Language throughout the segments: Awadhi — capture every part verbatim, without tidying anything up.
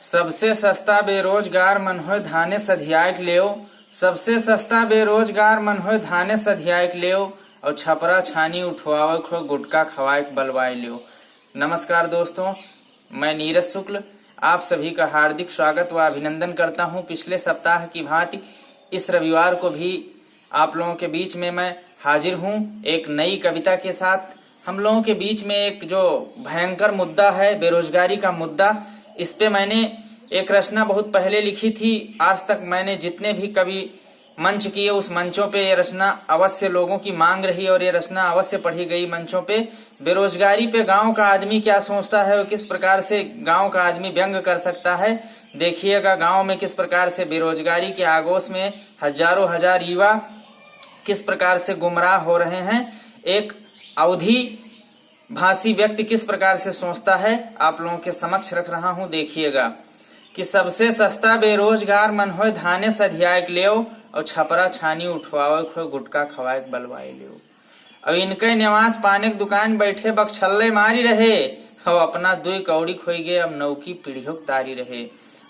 सबसे सस्ता बेरोजगार मन होय धाने सधियाइक लेव, सबसे सस्ता बेरोजगार मन होय धाने सधियाइक लेव, और छपरा छानी उठवावक होय गुटखा खवाइक बलवाइ लेव। नमस्कार दोस्तों, मैं नीरज शुक्ल आप सभी का हार्दिक स्वागत व अभिनंदन करता हूं। पिछले सप्ताह की भांति इस रविवार को भी आप लोगों के बीच में मैं हाजिर हूं एक नई कविता के साथ। हम लोगों के बीच में एक जो भयंकर मुद्दा है, बेरोजगारी का मुद्दा, इस पे मैंने एक रचना बहुत पहले लिखी थी। आज तक मैंने जितने भी कवि मंच किए, उस मंचों पे ये रचना अवश्य लोगों की मांग रही और ये रचना अवश्य पढ़ी गई मंचों पे। बेरोजगारी पे गांव का आदमी क्या सोचता है और किस प्रकार से गांव का आदमी व्यंग कर सकता है, देखिएगा। गांव में किस प्रकार से बेरोजगारी के आगोश में हजारों हजार युवा किस प्रकार से गुमराह हो रहे हैं, एक अवधी भाषी व्यक्ति किस प्रकार से सोचता है, आप लोगों के समक्ष रख रहा हूं। देखिएगा कि सबसे सस्ता बेरोजगार मन होय धाने सधियाइक लेव, और छपरा छानी उठवावक होय गुटखा खवाइक बलवाइ लेव। अब इनके निवास पाने के दुकान बैठे बकछल्ले मारी रहे, अब अपना दुई कौड़ी खोई गए, अब नौकी पीढ़ियों के तारी रहे।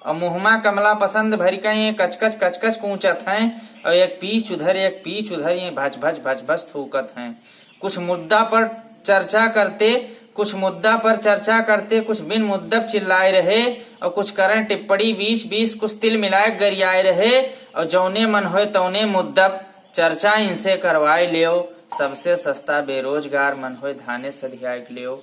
अब मुहमा कमला पसंद भरिका ये कचकच कचकच कूचत हैं, और एक पीछ उधर एक पीछ उधर ये भच भच भच भच थूकत हैं। कुछ मुद्दा पर चर्चा करते, कुछ मुद्दा पर चर्चा करते, कुछ बिन मुद्दब चिल्लाए रहे, और कुछ करें टिप्पणी बीच बीच, कुछ तिल मिलाए गरियाए रहे, और जौने मन होय तौने मुद्दब चर्चा इनसे करवाए लेव। सबसे सस्ता बेरोजगार मन होय धाने सधियाइक लेव,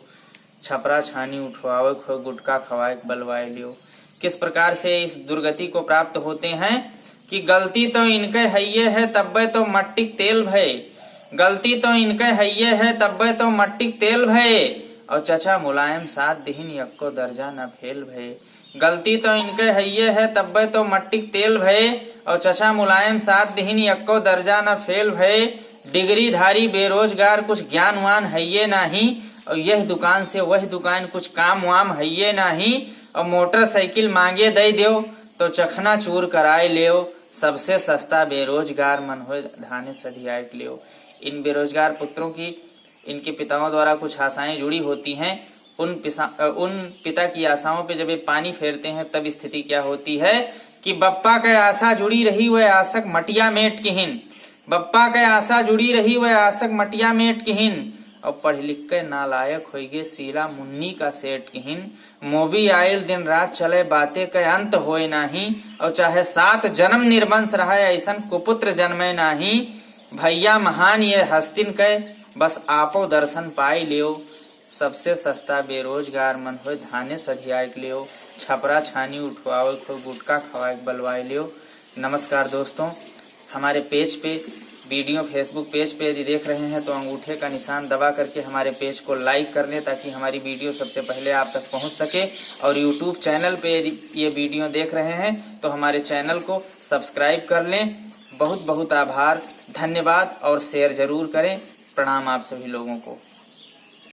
छपरा छानी उठवावक होय गुटखा खवाइक बलवाए लेव। किस प्रकार से इस दुर्गति को प्राप्त होते हैं कि गलती तो इनके हइये है तब्बे तो मट्टिक तेल भये, गलती तो इनके हइये है तब्बे तो मट्टिक तेल भये, और चचा मुलायम साथ दिहिन यक्को दर्जा न फेल भये। गलती तो इनके हइये है तब्बे तो मट्टिक तेल भये, और चचा मुलायम साथ दिहिन यक्को दर्जा न फेल भये। डिग्रीधारी बेरोजगार कुछ ज्ञान वान हइये नाही, और यह दुकान से वह दुकान कुछ काम वाम हइये नाही, और मोटरसाइकिल मांगे दइ देव तो चखना चूर कराए लेव। सबसे सस्ता बेरोजगार मन होय धाने सधियाइक लेव। इन बेरोजगार पुत्रों की इनके पिताओं द्वारा कुछ आशाएं जुड़ी होती हैं। उन पिसा-, अ, उन पिता की आशाओं पे जब ये पानी फेरते हैं तब स्थिति क्या होती है कि बप्पा के आशा जुड़ी रही वह आशक मटिया मेट किहिन, बप्पा के आशा जुड़ी रही वह आशक मटिया मेट किहिन, और पढ़ लिख के नालायक होइगे सीला मुन्नी का सेठ किहिन। मोबिल आइल दिन रात चले बाते के अंत होए नाही, और चाहे सात जन्म निर्वंश रहे ऐसन कुपुत्र जन्मे नाही। भइया महान ये हस्तिन के बस आपो दर्शन पाइ लेव। सबसे सस्ता बेरोजगार मन होय धाने सधियाइक लेव, छपरा छानी उठवावक होय गुटखा खवाइक बलवाइ लेव। नमस्कार दोस्तों, हमारे पेज पे, वीडियो Facebook पेज पे यदि देख रहे हैं तो अंगूठे का निशान दबा करके हमारे पेज को लाइक कर लें, ताकि हमारी वीडियो सबसे पहले आप तक पहुंच सके। और YouTube चैनल पे यदि ये वीडियो देख रहे हैं तो हमारे चैनल को सब्सक्राइब कर लें। बहुत बहुत आभार, धन्यवाद और शेयर जरूर करें। प्रणाम आप सभी लोगों को।